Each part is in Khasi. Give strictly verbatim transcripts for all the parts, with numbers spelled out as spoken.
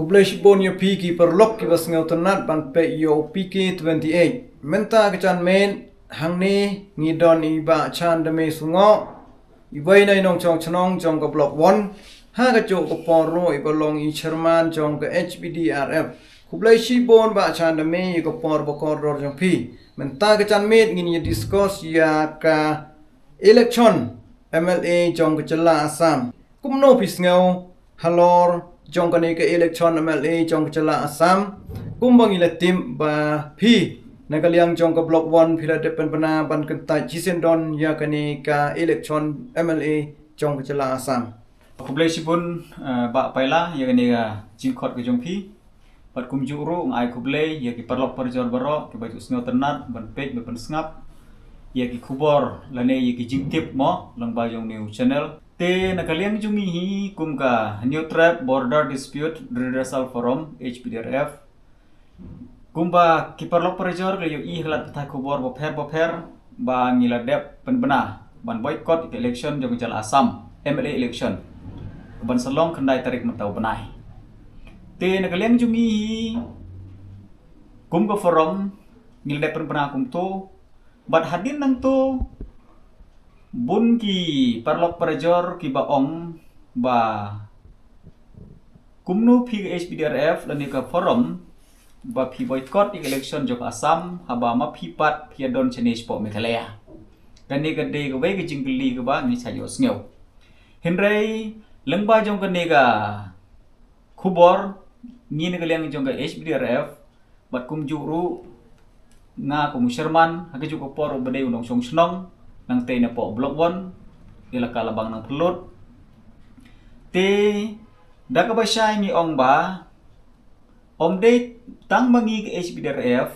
Khublei shibun ïa phi ki paralok kiba sngewtynnat ban peit ïa u P K twenty-eight. Mynta ka janmiet hangne ngi don i Bah Chan Dame Sungoh, iwei na i nongshong shnong jong ka Block One, ha kajuh ka por ruh iba long i chairman jong ka H P D R F. Khublei shibun Bah Chan Dame ïa ka por ba kordor jong phi. Mynta ka janmiet ngin ïa discuss ïa ka election M L A jong ka jylla Assam. Kumno phi sngew halor jong kane ka election M L A jong ka jylla Assam? Kumba ngi la tip ba phi na ka liang jong ka Block One phi la dep pynbna ban kyntait shisien don ïa kane ka election M L A jong ka jylla Assam. Khublei shibun, eh, Bah Paila, ïa kane ka jingkhot ka jong phi. Bad kumjuh ruh nga ai khublei ïa ki paralok parajor baroh kiba ju sngewtynnat ban peit ban pynsngap ïa ki khubor lane ïa ki jingtip mo lyngba jong une u channel. Te na ka liang jong ngi hi kum ka Hynñiewtrep Border Dispute Redressal Forum, H P D R F, kumba ki paralok parajor ki la ïohi ha ki lad pathai khubor bapher bapher ba ngi la dep pynbna ban boycott ïa ka election jong ka jylla Assam, M L A election, kaban sa long khyndai tarik mynta u bnai. Te na ka liang jong ngi hi kum ka forum ngi la dep pynbna kumto. Bad hadien nangto bun ki paralok parajor kiba ong ba kumno phi ka H P D R F lane ka forum ba phi boycott ïa ka election jong ka Assam haba ma phi pat phi ïa don shane shapoh Meghalaya. Kane ka dei kawei ka jingkylli kaba ngi shah ïohsngew. Hynrei lyngba jong kane ka khubor ngi na ka liang jong ka H P D R F bad kumjuh ruh nga kum u chairman ha kajuh ka por ruh ba dei u nongshong shnong nangtei napoh Block One, Elaka Labang Nangphyllut. Te da kaba shai ngi ong ba ym dei tang ma ngi ka H P D R F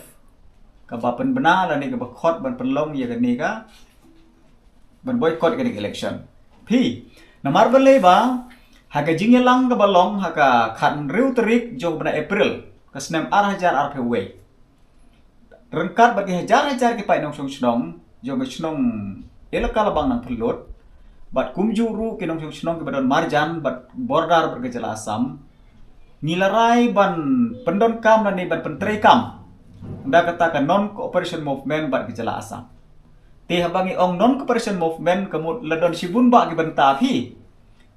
kaba pynbna lane kaba khot ban pynlong ïa kane ka ban boycott ïa kane ka election. Phi, namar balei ba ha ka jingïalang kaba long ha ka khathynriew tarik jong u bnai April ka snem ar hajar arphew wei, ryngkat bad ki hajar hajar ki paid nongshong shnong jong ka shnong Elaka Labang Nangphyllut bad kumjuh ruh ki nongshong shnong kiba don marjan bad border bad ka jylla Assam, ngi la rai ban pyndonkam lane ban pyntreikam da kata ka non cooperation movement bad ka jylla Assam. Te haba ngi ong non cooperation movement ka mut la don shibun bah ki bynta phi.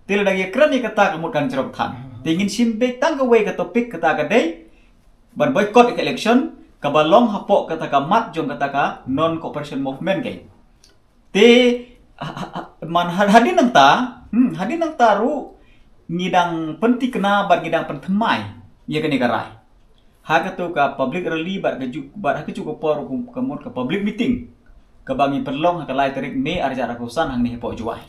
Te lada ngi kren ïa kata ka mut kan jrong than. Te ngin shim beit tang kawei ka topic, kata ka dei ban boycott ïa ka election kaba long hapoh kata ka mat jong kata ka non cooperation movement ka. Te ha, ha, ha, man ha, hadien nangta, hmm, hadien nangta ruh ngi dang pynthikna bad ngi dang pynthymmai ïa kane ka rai ha kato ka public rally bad kajuh, bad ha kajuh ka por ruh ka mut ka public meeting kaba ngi pynlong ha ka lai tarik May ar hajar arphew san hangne hapoh Jowai.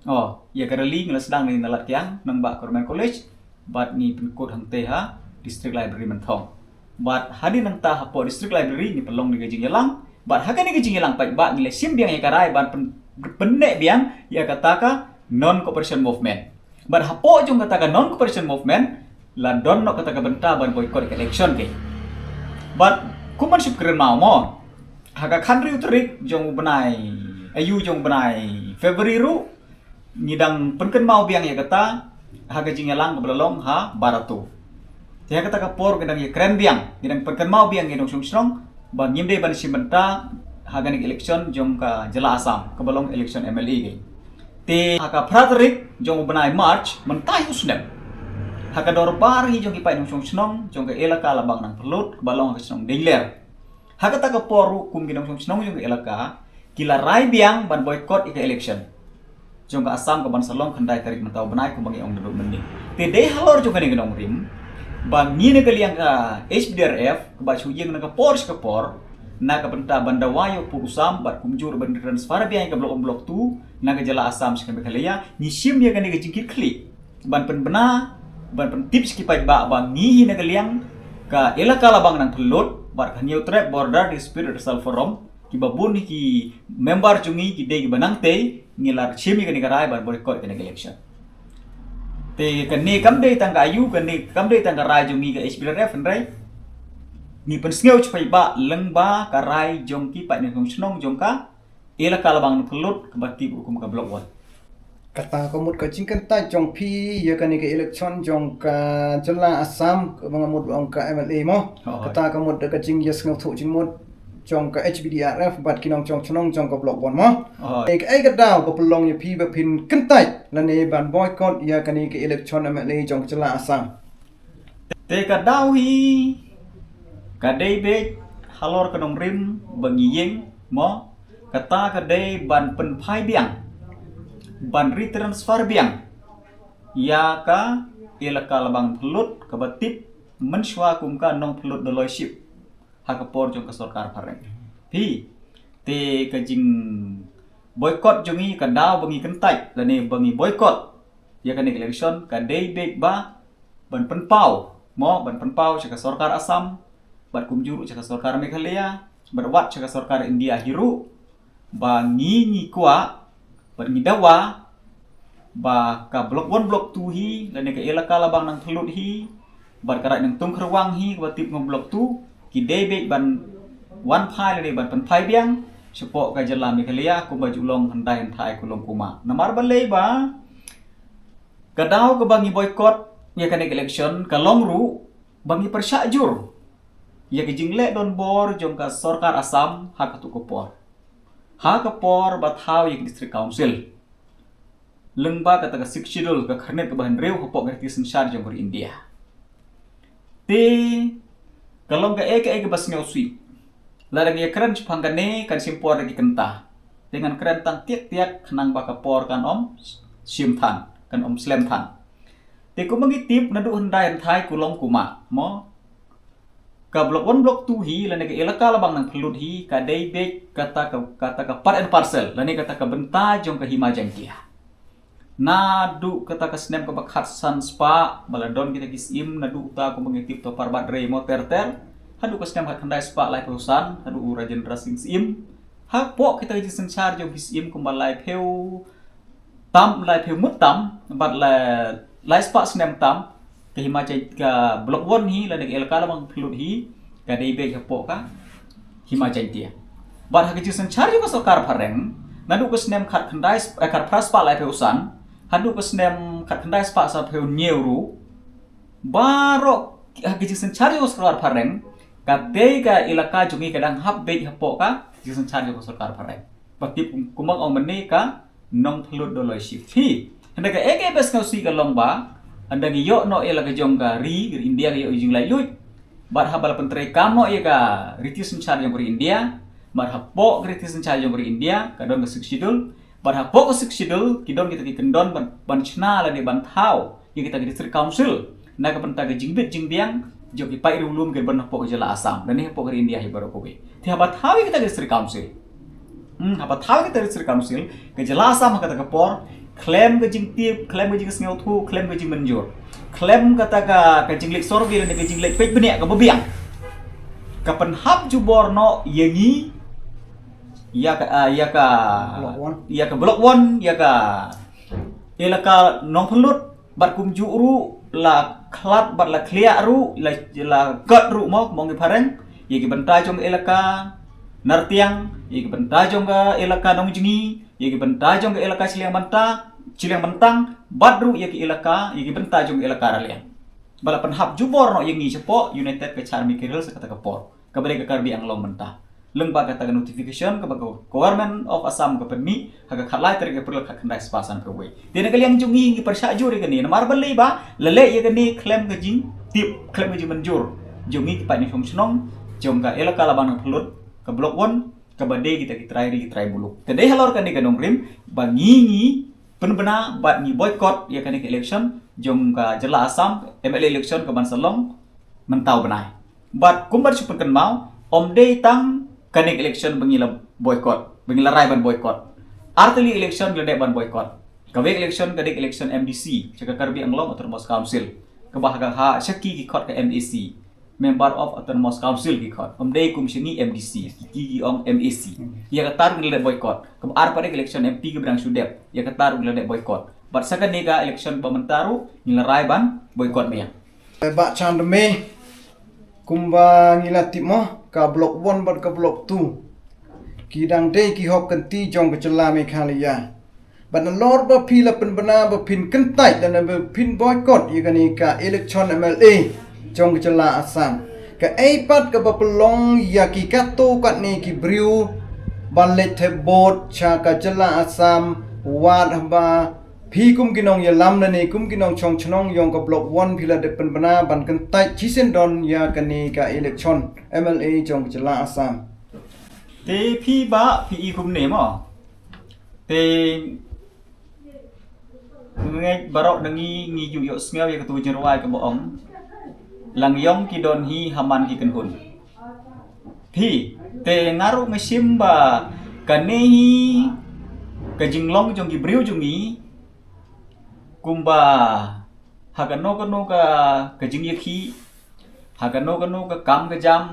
Oh, ïa ka rally ngi la sdang na Ladkiang, nongbah Government College, bad ngi pynkut hangtei ha District Library Mynthong. Bad hadien nangta hapoh District Library ngi pynlong ïa ka jingïalang, bad ha kane ka jingïalang pat ba ngi la shim biang ïa ka rai ban pyn-, pynneh biang ïa kata ka non cooperation movement. Bad hapoh jong kata ka non cooperation movement la don noh kata ka bynta ban boycott ka election ka. Bad kum ban shu kren mawmaw, ha ka khathynriew tarik jong u bnai, aïu jong u bnai February ruh ngi dang pynkynmaw biang ïa kata ha ka jingïalang kaba la long ha Barato. Te ha kata ka por ngi dang ïakren biang, ngi dang pynkynmaw biang ïa ki nongshong shnong ba ngim dei ban shim bynta ha kane ka election jong ka jylla Assam kaba long election M L A ka. Te ha ka phra tarik jong u bnai March mynta hi u snem, ha ka dorbar hi jong ki paid nongshong shnong jong ka Elaka Labang Nangphyllut kaba long ha ka shnong Diengler. Ha kata ka por ruh kum ki nongshong shnong jong ka elaka ki la rai biang ban boycott ïa ka election jong ka Assam kaban sa long khyndai tarik mynta u bnai kumba ngi ong naduh mynne. Te dei halor jong kane ka nongrim ba ngi na ka liang ka H P D R F kaba shu ïeng na ka por sha ka por na ka bynta ban dawa ïa u pud u sam bad kumjuh ban transfer biang ïa ka Block One, Block Two na ka jylla Assam sha ka Meghalaya, ngi shim ïa kane ka jingkitkhlieh ban pynbna, ban pyntip sha ki paidbah ba ngi hi na ka liang ka Elaka Labang Nangphyllut bad ka Hynñiewtrep Border Dispute Redressal Forum, kiba bun hi ki member jong ngi ki dei kiba nangtei, ngi la shim ïa kane ka rai ban boycott kane ka election. Te kane kam dei tang ka aïu, kane kam dei tang ka rai jong ngi ka H P D R F, hynrei ngi pynsngew sha ki paidbah lyngba ka rai jong ki paid nongshong shnong jong ka Elaka Labang Nangphyllut kaba tip ruh kum ka Block One. Kata ka mut ka jingkyntait jong phi ïa kane ka election jong ka jylla Assam, kaba nga mut ong ka M L A mo. Kata ka mut da ka jingïasngewthuh jingmut jong ka H B D R F bad ki nongshong shnong jong ka Block One mo. Ei, ei ka daw ba pynlong ïa phi ba phin kyntait lane ban boycott ïa kane ka election M L A jong ka jylla Assam? Te ka daw hi ka dei beit halor ka nongrim ba ngi ïeng mo, kata ka dei ban pynphai biang, ban retransfer biang ïa ka elaka Labang Phyllut kaba tip mynshuwa kum ka Nongphyllut Doloi Ship ha ka por jong ka sorkar phareng. Phi, te ka jing boycott jong ngi, ka daw ba ngi kyntait lane ba ngi boycott ïa kane ka election ka dei beit ba ban pynpaw mo, ban pynpaw sha ka sorkar Assam bad kumjuh ruh sha ka sorkar Meghalaya bad wat sha ka sorkar India hi ruh ba ngi ngi kwah bad ngi dawa ba ka Block One, Block Two hi lane ka elaka Labang Nongphyllut hi bad ka Raid Nongtung Kyrwang hi kaba tip kum Block Two, ki dei beit ban wan phai lane ban pynphai biang shapoh ka jylla Meghalaya kumba ju long hyndai hynthai ka long kumba. Namar balei ba ka daw kaba ngi boycott ïa kane ka election ka long ruh ba ngi pyrshah jur ïa ka jingleh donbor jong ka sorkar Assam ha katu ka por, ha ka por ba thaw ïa ka District Council lyngba kata ka Sixth Schedule, ka khyrnit kaba hynriew hapoh ka riti synshar jong ka ri India. Te ka long kaei kaei kaba sngewsih. Lada ngi ïakren shaphang kane kan shim por da ki kynta. Te ngan kren tang tiak tiak khnang ba ka por kan ym shim than, kan ym slem than. Te kumba ngi tip naduh hyndai hynthai ka long kumba mo, ka Block One, Block Two hi lane ka elaka Labang Nongphyllut hi ka dei beit kata ka, kata ka part and parcel lane kata ka bynta jong ka Hima Jaintia. Naduh kata ka snem kaba khatsan spah ba la don kita ki Syiem, naduh uta kumba ngi tip uta u Parbad Rey mo ter ter, haduh ka snem khatkhyndai spah laiphew san haduh u Rajendra Singh Syiem. Hapoh kita ki jingsynshar jong ki Syiem kumba laiphew tam, laiphew ngut tam bad la lai spah snem tam, ka Hima Jaintia, ka Block One hi lane ka elaka Labang Phyllut hi ka dei beit hapoh ka Hima Jaintia. Bad ha ka jingsynshar jong ka sorkar phareng naduh ka snem khatkhyndai sp-, eh, khatphra spah laiphew san haduh ka snem khatkhyndai spah sanphew hynñiew ruh, baroh ha ka jingsynshar jong ka sorkar phareng ka dei ka elaka jong ngi ka dang hap beit hapoh ka jingsynshar jong ka sorkar phareng. Ba tip kum, kumba ong mynne ka Nongphyllut Doloi Ship. Hi, hynda kaei kaei ba sngewsih ka long ba hynda ngi ïoh noh ïa la ka jong ka ri, ri India ka ïoh ïa ka jinglaitluid. Bad haba la pyntreikam noh ïa ka riti synshar jong ka ri India, bad hapoh ka riti synshar jong ka ri India ka don ka Sixth Schedule, bad hapoh ka Sixth Schedule ki don kita ki kyndon ban, ban shna lane ban thaw ïa kita ki District Council na ka bynta ka jingbit jingbiang jong ki paid riewlum kiba don hapoh ka jylla Assam lane hapoh ka ri India hi baroh kawei. Te haba thaw ïa kita ki District Council, hmm, haba thaw ïa kita ki District Council, ka jylla Assam ha kata ka por khlem ka jingtip, khlem ka jingsngewthuh, khlem ka jingmynjur, khlem kata ka, ka jingleit survey lane ka jingleit peit bniah kaba biang, ka pynhap jubor noh ïa ngi, ïa ka, ah, ïa ka, Block One, ïa ka Block One, ïa ka elaka Nongphyllut, bad kumjuh ruh la khlad bad la khlieh ruh, la, la kot ruh mo, kumba ong ki phareng, ïa ki bynta jong ka elaka Nartiang, ïa ki bynta jong ka elaka Nongjngi, ïa ki bynta jong ka elaka Shilliang Bantang, Shilliang Bantang, bad ruh ïa ki elaka, ïa ki bynta jong ka elaka Raliang. Ba la pynhap jubor noh ïa ngi shapoh United Kachar Mikir Hills ha kata ka por, kaba dei ka Karbi Anglong mynta, lyngba kata ka notification kaba ka Government of Assam ka pynmih ha ka khatlai tarik April khatkhyndai spah sanphew wei. Te na ka liang jong ngi ngi pyrshah jur ïa kane namar balei ba la leh ïa kane khlem ka jingtip, khlem ka jingmynjur jong ngi ki paid nongshong shnong jong ka elaka Labang Nongphyllut, ka Block One, kaba dei kita ki trai ri ki trai muluk. Te dei halor kane ka nongrim ba ngi ngi pynbna bad ngi boycott ïa kane ka election jong ka jylla Assam, M L A election kaban sa long mynta u bnai. Bad kumba shu pynkynmaw, ym dei tang kane ka election ba ngi la boycott, ba ngi la rai ban boycott. Artylli election ngi la dep ban boycott. Kawei ka election ka dei ka election M D C sha ka Karbi Anglong Autonomous Council, kaba ha ka, ha sha ki ki khot ka M A C, Member of Autonomous Council ki khot. Ym dei kum sha ngi M D C, ki, ki, ki ong M A C. Ïa kata ruh ngi la dep boycott. Kaba ar pat dei ka election M P kaba dang shu dep, ïa kata ruh ngi la dep boycott. Bad sa kane ka election ba mynta ruh ngi la rai ban boycott biang. Bah Chandame, kumba ngi la tip mo, ka Block One bad ka Block Two ki dang dei ki hok kynti jong ka jylla Meghalaya. Bad nalor ba phi la pynbna ba phin kyntait lane ba phin boycott ïa kane ka election M L A jong ka jylla Assam, kaei pat kaba pynlong ïa ki katto katne ki briew ban leit thep vote sha ka jylla Assam, wat haba phi kum ki nongïalam lane kum ki nongshong shnong jong ka Block One phi la dep pynbna ban kyntait shisyndon ïa kane ka election M L A jong ka jylla Assam? Te phi ba phi i kumne mo. Te ngi baroh na ngi ngi ju ïohsngew ïa katu ka jingrwai kaba ong, "Lang ïong ki don hi ha man ki kynhun." Phi, te nga ruh nga shim ba kane hi ka jinglong jong ki briew jong ngi, kumba ha kano kano ka, ka jingïakhih, ha kano kano ka kam ka jam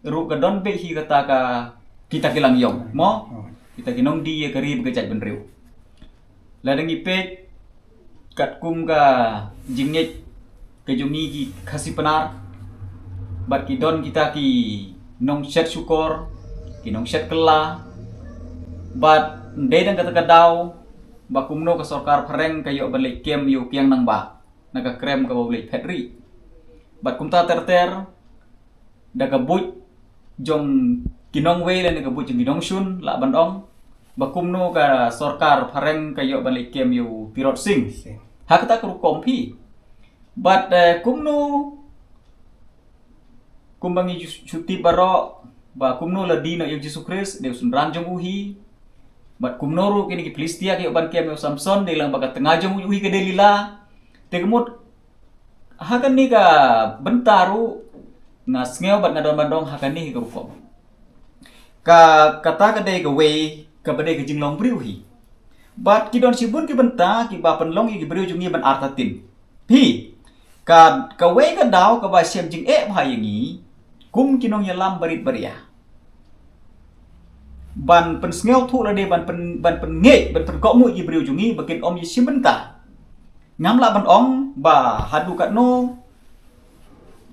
ruh ka don beit hi kata ka, kita ki lang ïong mo, kita ki nongdie ïa ka ri bad ka jaitbynriew. Lada ngi peit katkum ka jingngeit ka jong ngi ki Khasi Pnar, bad ki don kita ki nongshet shukor, ki nongshet kylla, bad ndei dang kata ka daw ba kumno ka sorkar phareng ka ïoh ban leit kem ïa u Kiang Nangbah na ka krem kaba u leit phet ri. Bad kumta ter ter, da ka buit jong ki nongwei lane ka buit jong ki nongshun, lah ban ong ba kumno ka sorkar phareng ka ïoh ban leit kem ïa u Tirot Sing ha kata ka rukom phi. Bad, eh, kumno, kumba ngi ju-, ju tip baroh ba kumno la die noh ïa u Jisu Khrist, dei u synran jong u hi. Bad kumno ruh kine ki Philistia ki ïoh ban kem ïa u Samson, dei lang ba ka tnga jong u hi ka Delila. Te ka mut ha kane ka bynta ruh nga sngew bad nga don ban ong ha kane hi ka rukom. Ka, kata ka dei kawei kaba dei ka jinglong briew hi. Bad ki don shibun ki bynta kiba pynlong ïa ki briew jong ngi ban artatien. Phi, ka, kawei ka daw kaba shem jingeh bha ïa ngi kum ki nongïalam barit baria, ban pynsngewthuh lane ban pyn, ban pynngeit, ban pynkohnguh ïa ki briew jong ngi ba kin ym ïashim bynta. Ngam lah ban ong ba haduh katno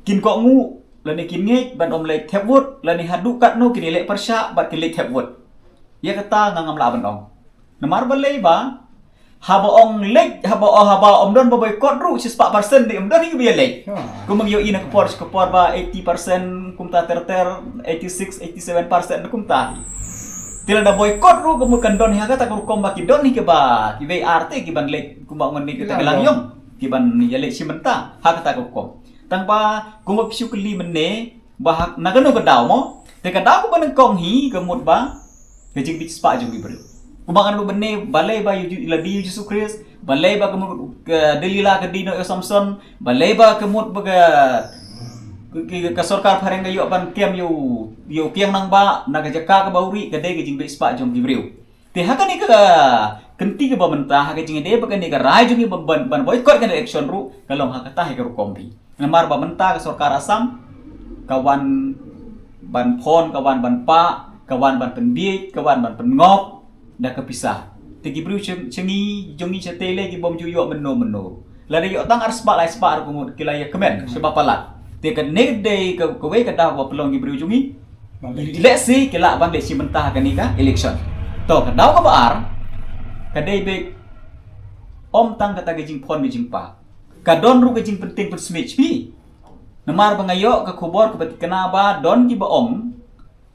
kin kohnguh lane kin ngeit ban ym leit thep vote, lane haduh katno kin ïaleh pyrshah bad kin leit thep vote. Ïa kata nga ngam lah ban ong. Namar balei ba haba ong leit, haba, oh, haba ym don ba boycott ruh, shispah percent dei ym don hi ba ïaleit. Kumba ngi ïohi na ka por sha ka por ba eighty percent kumta ter ter, eighty six, eighty seven percent kumta. Te lada boycott ruh ka mut kan don hi ha kata ka rukom ba ki don hi kiba, kiwei ar te kiban leit kumba ngan leit kita ki lang ïong, kiban ïaleit shim bynta ha kata ka rukom. Tang ba kumba phi shu kylli mynne ba ha, na kano ka daw mo, te ka daw kaba nyngkong hi ka mut ba ka jingbit spah jong ki briew. Kumba ngan ruh mynne, balei ba ïa u Ji-, la die ïa u Jisu Khrist, balei ba ka mut ka Delila ka die noh ïa u Samson, balei ba ka mut ba ka, ka, ka, ka sorkar phareng ka ïoh ban kem ïa u, ïa u Kiang Nangbah na ka jaka kaba u rieh, ka dei ka jingbit spah jong ki briew. Te ha kane ka kynti kaba mynta, ha ka jingïadei bad kane ka rai jong ngi ban, ban, ban boycott kane ka election ruh ka long ha kata hi ka rukom phi. Namar ba mynta ka sorkar Assam ka wan ban phon, ka wan ban pah, ka wan ban pynbiej, ka wan ban pynngop da ka pisa. Te ki briew sha, sha ngi, jong ngi shatei lei ki bym ju ïoh mynno mynno. Lada ïoh tang ar spah lai spah ruh ka mut ki la ïa kmen shaba palat. Te kane ka dei ka, kawei ka daw ba pynlong ki briew jong ngi lehse ki lah ban leit shim bynta ha kane ka election. To, ka daw kaba ar ka dei beit ym tang kata ka jingphon ka jingpah, ka don ruh ka jingpyntieng pynsmit phi. Namar ba nga ïoh ka khubor kaba tikna ba don kiba ong,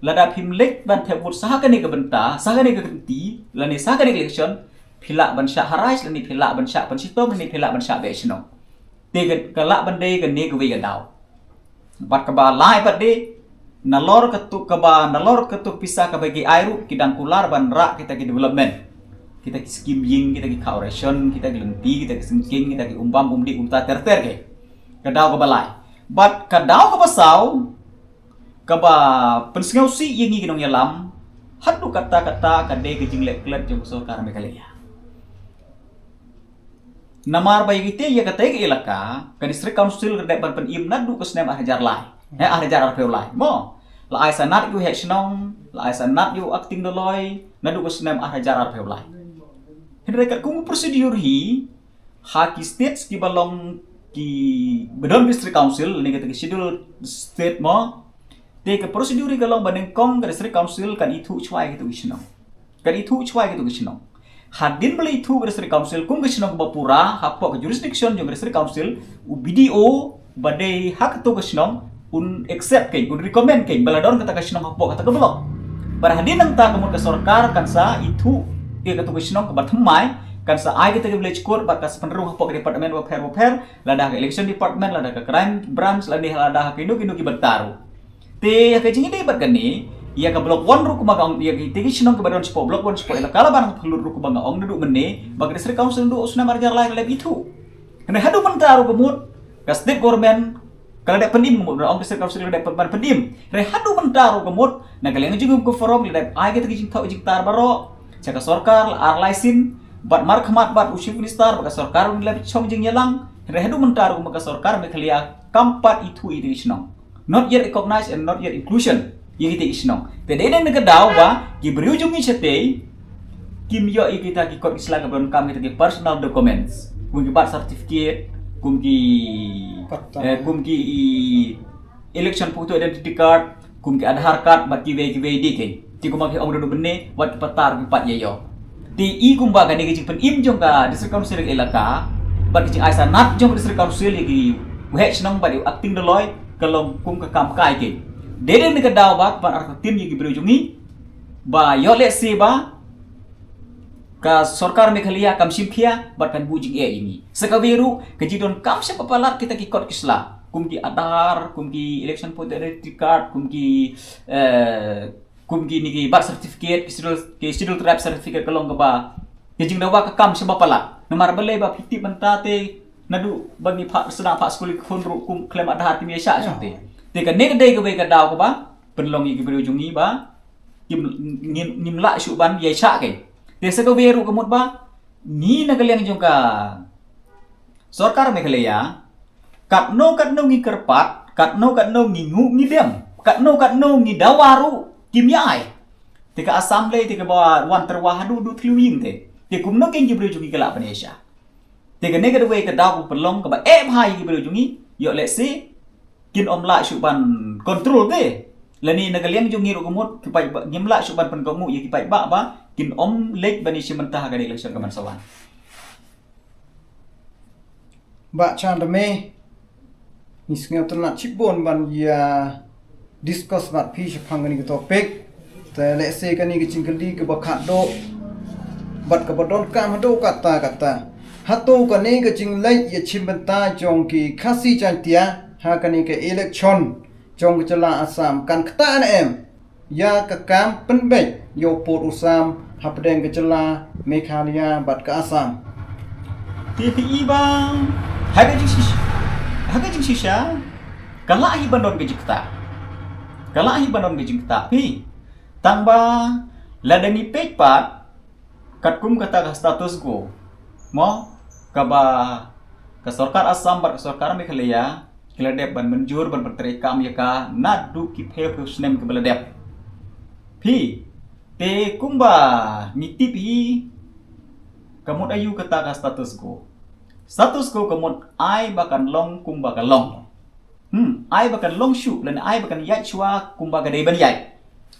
lada phim leit ban thep vote sa ha kane ka bynta, sa ha kane ka kynti, lane sa ha kane ka election, phi lah ban shah harass, lane phi lah ban shah pynshitom, lane phi lah ban shah beh shnong. Te ka, ka lah ban dei kane kawei ka daw. Bad kaba lai pat de, nalor katu kaba, nalor katu pisa kaba ki ai ruh, ki dang kular ban rah kita ki development. Kita ki skim ïing, kita ki khaw ration, kita ki lynti, kita ki syngkien, kita ki umbam umdih umta ter ter ki. Ka daw kaba lai. Bad ka daw kaba saw, kaba pynsngewsih ïa ngi ki nongïalam, haduh katta katta ka dei ka jingleh klet jong ka sorkar Meghalaya. Namar ba ïa kata, ïa kata ka elaka, ka District Council ka dei ban pynim naduh ka snem ar hajar lai. Eh, ar hajar arphew lai. Mo, la ai sanad ïa u head shnong, la ai sanad ïa u acting doloi, naduh ka snem ar hajar arphew lai. Hynrei katkum ka procedure hi, ha ki states kiba long kiba don District Council, ne kata ki schedule state mo, te ka procedure ka long ba nyngkong ka District Council kan ithuh shwa ïa kitu ki shnong. Kan ithuh shwa ïa kitu ki shnong. Hadien ba la ithuh ka District Council kum ka shnong kaba pura hapoh ka jurisdiction jong ka District Council, u B D O ba dei ha kato ka shnong un accept kein, un recommend kein ba la don kata ka shnong hapoh kata ka block. Bad hadien nangta ka mut ka sorkar kan sa ithuh ïa kato ka shnong kaba thymmai, kan sa ai kata ka village court bad kan sa pynrung hapoh ka department bapher bapher, lada ka election department, lada ka crime branch, lada lada ha kino kino ki bynta ruh. Te ïa ka jingïadei bad kane, ïa ka block one ruh kumba nga ong, ïa kita ki shnong kiba don shapoh block one shapoh Elaka Laban Phyllur ruh kumba nga ong naduh mynne ba ka District Council naduh u snem ar hajar lai ka la dep ithuh. Hynrei haduh mynta ruh ka mut ka state government ka la dep pynim, ka mut nga ong District Council ka la dep pynim. Hynrei haduh mynta ruh ka mut na ka liang jong ka forum la dep ai kita ki jingthoh jingtar baroh sha ka sorkar ar lai sien, bad markhmat bad u Chief Minister bad ka sorkar ruh la dep shong jingïalang. Hynrei haduh mynta ruh ka mut ka sorkar Meghalaya kam pat ithuh ïa kita ki shnong. Not yet recognized and not yet inclusion ïa kita ki shnong. Te dei na ka daw ba ki briew jong ngi shatei kim ïoh ïa kita ki kot ki sla kaba donkam, kita ki personal documents, kum ki birth certificate, kum ki, eh, kum ki election photo identity card, kum ki Aadhaar card bad kiwei kiwei de kein. Te kumba ki ong naduh mynne, wat ki patar ki pat ïa ïoh. Te i kumba kane ka jingpynim jong ka District Council Elaka bad ka jingai sanad jong ka District Council ïa ki waheh shnong bad ïa u acting Doloi ka long kum ka kam kai kein. Dei dei na ka daw ba ban artatien ïa ki briew jong ngi ba ïoh lehse ba ka sorkar Meghalaya kam shim khia bad kan buh jingeh ïa ngi. Sa kawei ruh ka jingdonkam shibun palat kita ki kot ki sla, kum ki Aadhaar, kum ki election photo identity card, kum ki, eh, kum kine ki birth certificate, ki schedule, ki schedule tribe certificate ka long kaba ka jingdawa ka kam shibun palat. Namar balei ba phi tip mynta te naduh ba ngi phah sdang phah skul ki khun ruh kum khlem Aadhaar kim ïa shah shuh te. Te kane ka dei kawei ka daw kaba pynlong ïa ki briew jong ngi ba ngim, ngim, ngim lah shuh ban ïa shah kein. Te sa kawei ruh ka mut ba ngi na ka liang jong ka sorkar Meghalaya, katno katno ngi kyrpad, katno katno ngi nguh ngi biang, katno katno ngi dawa ruh kim ïa ai. Te ka Assam lei te kaba wan tyrwa haduh duh thliew ïing te. Te kumno kein ki briew jong ngi ki lah ban ïa shah. Te kane ka dei kawei ka daw kaba pynlong kaba eh bha ïa ki briew jong ngi, ïoh lehse kin ym lah shuh ban control te. Lane na ka liang jong ngi ruh ka mut ki paidbah ngim lah shuh ban pynkohnguh ïa ki paidbah ba kin ym leit ban ïashim bynta ha ka election ka ban sa wan. Bah Chan da me, ngi sngew tynnat shibun ban ïa discuss bad phi shaphang kane ka topic. Te lehse kane ka jingkylli kaba khatduh bad kaba donkam haduh katta katta, hato kane ka jingleit ïashim bynta jong ki Khasi Jaiñtia ha kane ka election jong ka jylla Assam kan ktah ne em ïa ka kam pynbeit ïa u pud u sam hapdeng ka jylla Meghalaya bad ka Assam? Te phi i ba ha ka jingshisha, ha ka jingshisha ka lah hi ban don ka jingktah, ka lah hi ban don ka jingktah phi. Tang ba lada ngi peit pat katkum kata ka status quo, mo, kaba ka sorkar Assam bad ka sorkar Meghalaya ki la dep ban mynjur ban pyntreikam ïa ka naduh ki phew phew snem kiba la dep. Phi, te kumba ngi tip hi, ka mut aïu kata ka status quo? Status quo ka mut ai ba kan long kumba ka long. Hmm, ai ba kan long shuh lane ai ba kan ïaid shuwa kumba ka dei ban ïaid.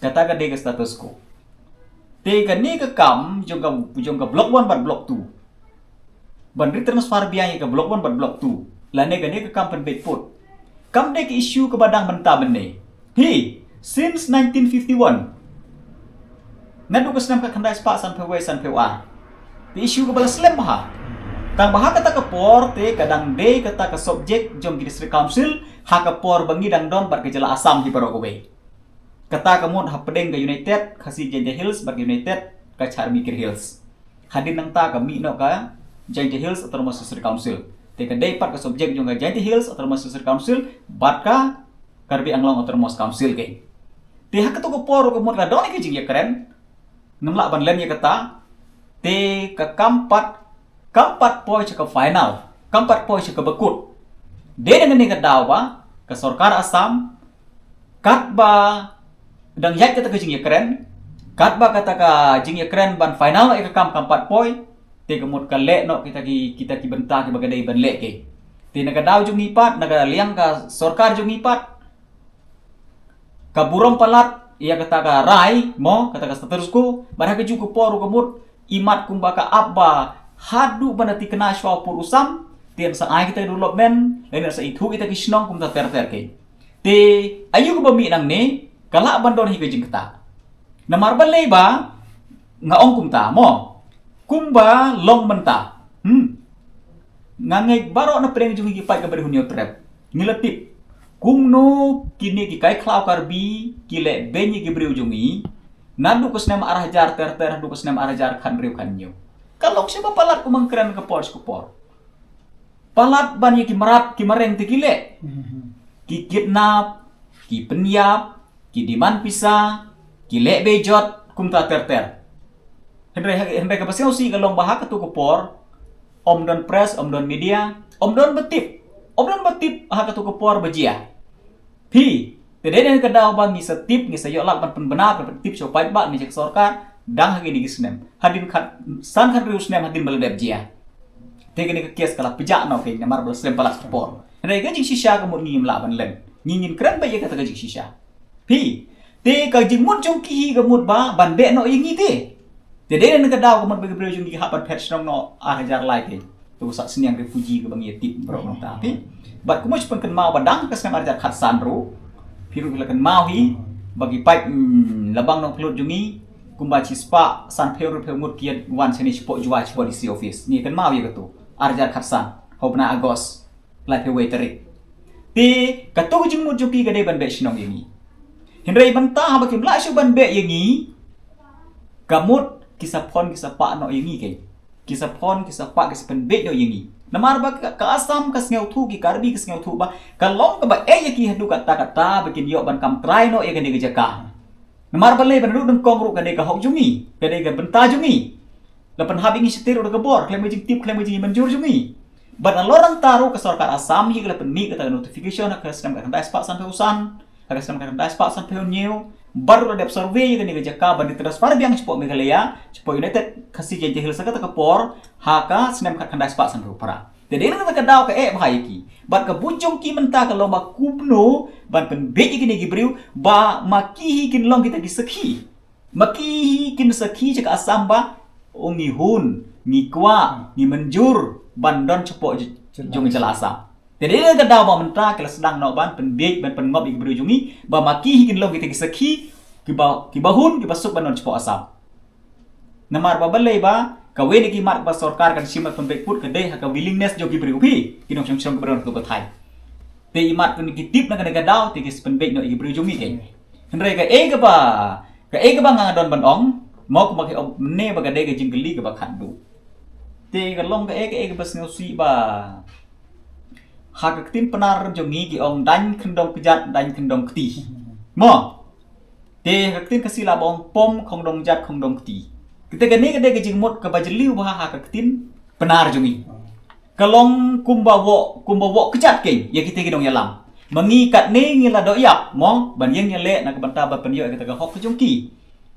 Kata ka dei ka status quo. Te kane ka kam jong ka, jong ka block one bad block two, ban retransfer biang ïa ka block one bad block two, lane kane ka kam pynbeit pud, kam dei ka issue kaba dang mynta mynne. Hi, since nineteen fifty-one, naduh ka snem khatkhyndai spah sanphew wei sanphew ar, ka issue kaba la slem bha. Tang ba ha kata ka por te ka dang dei kata ka subject jong ki District Council ha ka por ba ngi dang don bad ka jylla Assam hi baroh kawei. Kata ka mut hapdeng ka United Khasi Jaintia Hills bad ka United Kachar Mikir Hills. Hadien nangta ka mih noh ka Jaintia Hills Autonomous District Council. Te ka dei pat ka subject jong ka Jaintia Hills Autonomous District Council bad ka Karbi Anglong Autonomous Council kein. Te ha kato ka por ka mut la don ka jingïakren, ngam lah ban lem ïa kata. Te ka kam pat, kam pat poi sha ka final, kam pat poi sha kaba kut. Dei na kane ka daw ba ka sorkar Assam katba dang ïaid kata ka jingïakren, katba kata ka jingïakren ban final noh ïa ka kam kam pat poi, te ka mut ka leh noh kita ki, kita ki bynta kiba ka dei ban leh kein. Te na ka daw jong ngi pat, na ka liang ka sorkar jong ngi pat, ka burom palat ïa kata ka rai, mo, kata ka status quo, bad ha kajuh ka por ka mut imat kumba ka ap ba haduh ban da thikna shwa u pur u sam, te yn sa ai kita development, lane yn sa ithuh kita ki shnong kumta ter ter kein. Te aïu kaba mih nangne, ka lah ban don hi ka jingktah. Namar balei ba nga ong kumta mo. Kumba long mynta. Hmm. Nga ngeit baroh na pdeng jong ngi ki paid ka Bri Hynñiewtrep, ngi la tip kumno kine ki kai khlaw Karbi ki leh beiñ ïa ki briew jong ngi. Naduh ka snem ar hajar ter ter haduh ka snem ar hajar khathynriew khathynñiew. Ka long shibun palat kumba nga kren ka por sha ka por. Palat ban ïa ki mrad ki mareng te ki leh. Ki kidnap, ki pynïap, ki demand pisa, ki leh bejot kumta ter ter. Hynrei, hynrei kaba sngewsih ka long ba ha kato ka por ym don press, ym don media, ym don ba tip, ym don ba tip ha kato ka por ba jia. Phi, te dei na ka daw ba ngi sa tip, ngi sa ïoh lad ban pynbna, ban pyntip sha u paidbah ne sha ka sorkar, dang ha kine ki snem. Hadien khatsan khathynriew snem hadien ba la dep jia. Te kane ka case ka la pjah noh kein namar ba la slem palat ka por. Hynrei ka jingshisha ka mut ngim lah ban len. Ngi ngin kren beit ïa kata ka jingshisha. Phi, te ka jingmut jong ki hi ka mut ba ban beh noh ïa ngi te. Te dei na ka daw ka mut ba ki briew jong ngi ki hap ban phet shnong noh ar hajar lai kein. To sa sniang refugee kaba ngi ïa tip baroh mynta phi. Bad kumno shu pynkynmaw ba dang ka snem ar hajar khatsan ruh, phi ruh phi la kynmaw hi ba ki paid, mm, Labang Nongpynlut jong ngi kumba shispah sanphew hynriewphew ngut ki ïa wan shane shapoh Jowai shapoh D C office. Ngi kynmaw ïa kato ar hajar khatsan ha u bnai August laiphew wei tarik. Te kato ka jingmut jong ki ka dei ban beh shnong ïa ngi. Hynrei mynta haba kim lah shuh ban beh ïa ngi, ka mut ki sa phon ki sa pah noh ïa ngi kein. Ki sa phon ki sa pah ki sa pynbeit noh ïa ngi. Namar ba ka, ka Assam ka sngewthuh, ki Karbi ka sngewthuh ba ka long kaba eh ïa ki haduh katta katta ba kin ïoh ban kam trai noh ïa kane ka jaka. Namar balei? Ba naduh nyngkong ruh ka dei ka hok jong ngi, ka dei ka bynta jong ngi. La pynhap ïa ngi shathie ruh da ka bor, khlem ka jingtip, khlem ka jingmynjur jong ngi. Bad nalor nangta ruh ka sorkar Assam hi ka la pynmih kata ka notification ha ka snem khatkhyndai spah sanphew san, ha ka snem khatkhyndai spah sanphew hynñiew. Bad ruh la dep survey ïa kane ka jaka ban da transfer biang shapoh Meghalaya, shapoh United Khasi Jaintia Hills ha kata ka por, ha ka snem khatkhyndai spah sanphew phra. Te dei na kata ka daw ka eh bha ïa ki. Bad ka buit jong ki mynta ka long ba kumno ban pynbeit ïa kine ki briew ba ma ki hi kin long kita ki sakhi. Ma ki hi kin sakhi sha ka Assam ba u ngi hun, ngi kwah, ngi mynjur ban don shapoh j-, jong ka jylla Assam. Te dei na ka daw ba mynta ki la sdang noh ban pynbeit ban pynngop ïa ki briew jong ngi ba ma ki hi kin long kita ki sakhi kiba, kiba hun, kiba suk ban don shapoh Assam. Namar ba balei? Ba kawei na ki mat ba sorkar kan shim ban pynbeit put ka dei ha ka willingness jong ki briew phi, ki nongshong shnong kiba don ha kato ka thaiñ. Te imat kine ki tip na kane ka daw te ki sa pynbeit noh ïa ki briew jong ngi kein. Hynrei kaei kaba, kaei kaba nga don ban ong, mo kumba ki ong mynne ba ka dei ka jingkylli kaba khatduh. Te ka long kaei, kaei kaba sngewsih ba ha ka ktien Pnar jong ngi ki ong daiñ khyndong kjat daiñ khyndong kti. Mo. Te ha ka ktien Khasi lah ba ong pom khongdong jat khongdong kti. Kata kane ka dei ka jingmut kaba jylliew bha ha ka ktien Pnar jong ngi. Ka long kumba woh, kumba woh kjat kein ïa kita ki nongïalam. Ma ngi katne ngi la doh ïap mo ban ïeng ïaleh na ka bynta ban pynïoh ïa kata ka hok ka jong ki.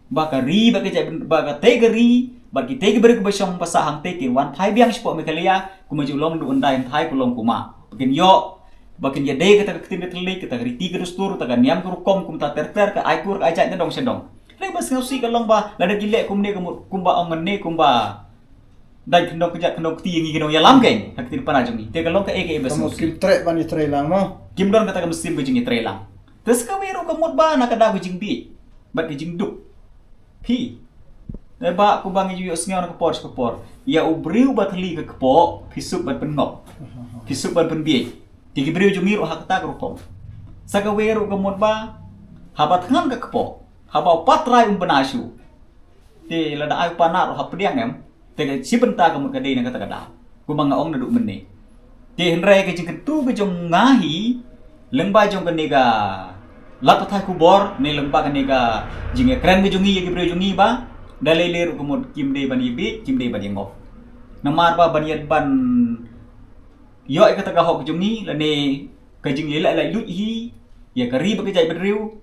Ba ka ri, ba ka jait, ba katei ka ri, bad kitei ki briew kiba shong ba sah hangtei kin wan phai biang shapoh Meghalaya, kumba ju long naduh hyndai hynthai, ka long kumba ba kin ïoh, ba kin ïadei kata ka ktien ka thylliej, kata ka riti ka dustur, kata ka niam ka rukom, kumta ter ter, ka aikur ka aijait na dong sha dong. Hynrei ba sngewsih ka long ba lada ki leh kumne, kumba, kumba ong mynne, kumba daiñ khyndong kjat khyndong kti ïa ngi ki nongïalam kein ha ka ktien Pnar jong ngi. Te ka long kaei kaei ba sngewsih. Ka mut kim treh ban ïatreilang mo. Kim don kata ka mynsiem ka jingïatreilang. Te sa kawei ruh ka mut ba na ka daw ka jingbieit bad ka jingduk. Phi. Te ba kumba ngi ju ïohsngew na ka por sha ka por, ïa u briew ba thylli ka kpoh phi suk ban pynngop, phi suk ban pynbieit. Te ki briew jong ngi ruh ha kata ka rukom. Sa kawei ruh ka mut ba haba thngan ka kpoh, haba u patrai um bna shuh. Te lada ai u Pnar ruh hapdeng em, te ka shi bynta ka mut ka dei na kata ka daw. Kumba nga ong naduh mynne. Te hynrei ka jingkyntu ka jong nga hi, lyngba jong kane ka lad pathai khubor ne lyngba kane ka jingïakren ka jong ngi ïa ki briew jong ngi ba da lei lei ruh ka mut kim dei ban ïabit, kim dei ban ïangop. Namar ba ban ïa, ban ïoh ïa kata ka hok jong ngi lane ka jingïaleh laitluid hi ïa ka ri bad ka jaitbynriew,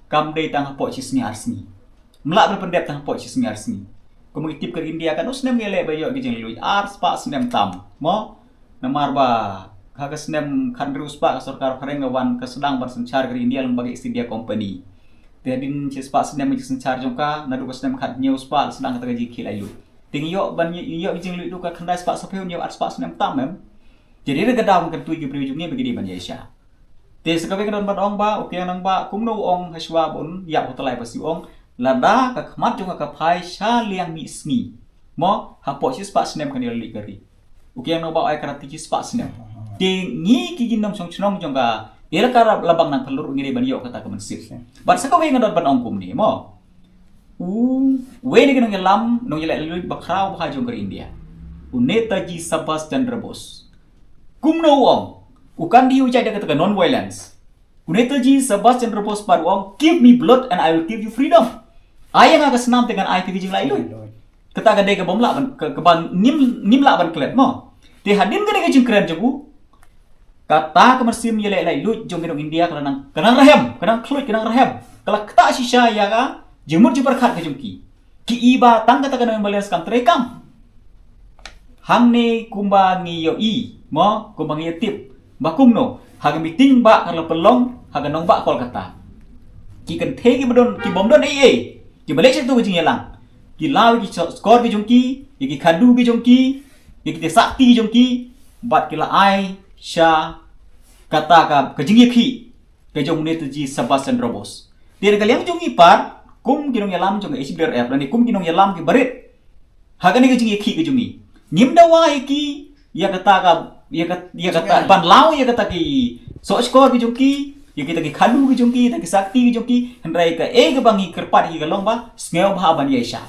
kam dei tang hapoh shi sngi ar sngi. Ym lah ban pyndep tang hapoh shi sngi ar sngi. Kumba ngi tip ka ri India katno snem ngi leh ba ïoh ki jinglaitluid, ar spah snem tam mo. Namar ba ha ka snem khathynriew spah ka sorkar phareng ka wan ka sdang ban synshar ka ri India lyngba ka East India Company. Te hadien shi spah snem ka jingsynshar jong ka, naduh ka snem khathynñiew spah la sdang kata ka jingkhih laitluid. Te ngi ïoh ban ïoh ki jingleh duh ka khyndai spah saphew, ïoh ar spah snem tam em. Te dei ka daw kan kyntu ïa ki briew jong ngi ba ki dei ban ïaishah. Te sa kawei nga don ban ong ba u Kiang Nangbah kumno u ong ha shuwa ba un ïap ha u tyllai ba shu ong, lada ka khmat jong nga ka phai sha liang mih sngi, mo, hapoh shi spah snem kan ïaleh ka ri. U Kiang Nangbah u ai ka rati shi spah snem. Te ngi ki nongshong shnong jong ka elaka Labang Nangphyllut ngi dei ban ïoh kata ka mynsiem. Bad sa kawei nga don ban ong kumne, mo, uwei na ki nongïalam, nongïaleh laitluid bakhraw bha jong ka ri India, u Netaji Subhash Chandra Bose, kumno u ong? U kan dei u jait da kata ka non violence. U Netaji Subhash Chandra Bose pat u ong, "Give me blood and I will give you freedom." Ai ïa nga ka snam te ngan ai phi ka jinglaitluid. Kata ka dei ka bym lah ban, ka, ka ban ngim, ngim lah ban klet, mo. Te hadien kane ka jingkren jong u, kata ka mynsiem ïaleh laitluid jong ki nong India ka la nang, ka nang rhem, ka nang khluid, ka nang rhem. Ka la ktah shisha ïa ka jingmut jingpyrkhat ka jong ki. Ki i ba tang kata ka non-violence kam treikam. Hangne kumba ngi ïohi, mo, kumba ngi ïatip ba kumno ha ka meeting ba ka la pynlong ha ka nongbah Kolkata, ki kynthei ki ba don, ki bym don ei ei, ki ba leit sha tu ka jingïalang, ki law ïa ki so-, skor ki jong ki, ïa ki khadu ki jong ki, ïa ki sakti ki jong ki, bad ki la ai sha kata ka, ka jingïakhih ka jong u Netaji Subhash Chandra Bose. Te na ka liang jong ngi pat kum ki nongïalam jong ka H T R F lane kum ki nongïalam ki barit ha kane ka jingïakhih ka jong ngi, ngim dawa ïa ki ïa kata ka, ïa ka, ïa kata ban law ïa kata ki sohskor ki jong ki, ïa kita ki khadu ki jong ki, ïa kita ki sakti ki jong ki. Hynrei kaei kaba ngi kyrpad ïa ki ka long ba sngewbha ban ïaishah.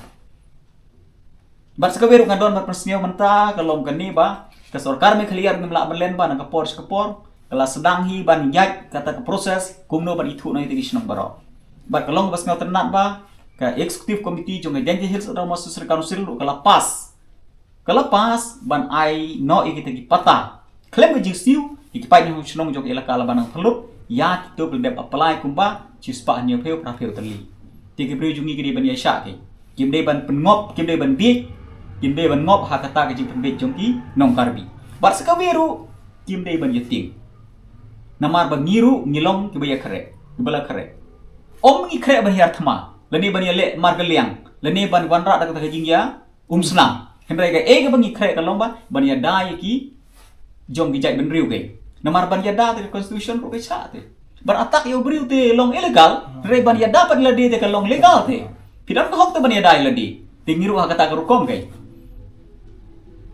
Bad sa kawei ruh nga don ban pynsngew mynta ka long kane ba ka sorkar Meghalaya ruh ngim lah ban len ba na ka por sha ka por ka la sdang hi ban ïaid kata ka process kumno ban ithuh na kita ki shnong baroh. Bad ka long ba sngewtynnat ba ka executive committee jong ka Jaintia Hills Autonomous District Council ruh ka la pass, ka la pass ban ai noh ïa kita ki patta khlem ka jingsiew ïa ki paid nongshong shnong jong ka elaka Labang Nangphyllut ïa kito ki la dep apply kumba shispah hynñiewphew phraphew tylli. Te ki briew jong ngi ki dei ban ïaishah ki, kim dei ban pynngop, kim dei ban bieit, kim dei ban ngop ha kata ka jingpynbieit jong ki nong Karbi. Bad sa kawei ruh kim dei ban ïatieng. Namar ba ngi ruh ngi long kiba ïakhreh, kiba la khreh. Ym ngi khreh ban hiar thma lane ban ïaleh markylliang lane ban wanrah da kata ka jingïa umsnam. Hynrei kaei kaba ngi khreh ka long ba ban ïada ïa ki jong ki jaitbynriew. Namar ban ïada te ka constitution ruh ka shah te. Ban attack ïa u briew te long illegal, hynrei ban ïada pat ïa lade te ka long legal te. Phi don ka hok te ban ïada ïa lade. Te ngi ruh ha kata ka rukom. Te,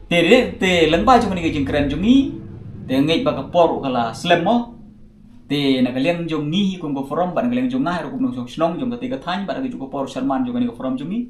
te, te lyngba jong kane ka jingkren jong ngi, te ngeit ba ka por ruh ka la slem mo. Te na ka liang jong ngi hi kum ka forum bad na ka liang jong nga hi ruh kum nongshong shnong jong kata ka thaiñ bad na ka jong ka por sharman jong kane ka forum jong ngi,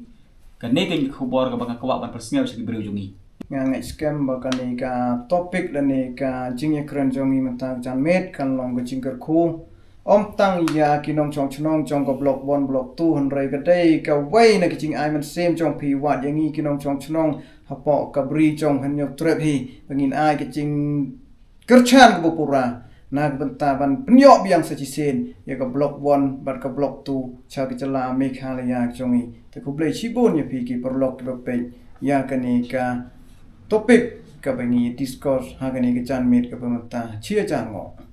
kane ka khubor kaba nga kwah ban pynsngew sha ki briew jong ngi. Nga ngeit skhem ba kane ka topic lane ka jingïakren jong ngi mynta ka janmiet kan long ka jingkyrkhu ym tang ïa ki nongshong shnong jong ka Block One, Block Two, hynrei ka dei kawei na ka jingai mynsiem jong phi wat ïa ngi ki nongshong shnong hapoh ka Bri jong Hynñiewtrep hi ba ngin ai ka jing kyrchan kaba pura na ka bynta ban pynïoh biang sa shisien ïa ka Block One bad ka Block Two sha ka jylla Meghalaya jong ngi. Te khublei shibun ïa phi ki paralok kiba peit ïa kane ka topic kaba ngi discuss ha kane ka janmiet kaba mynta. Chia jan ngo.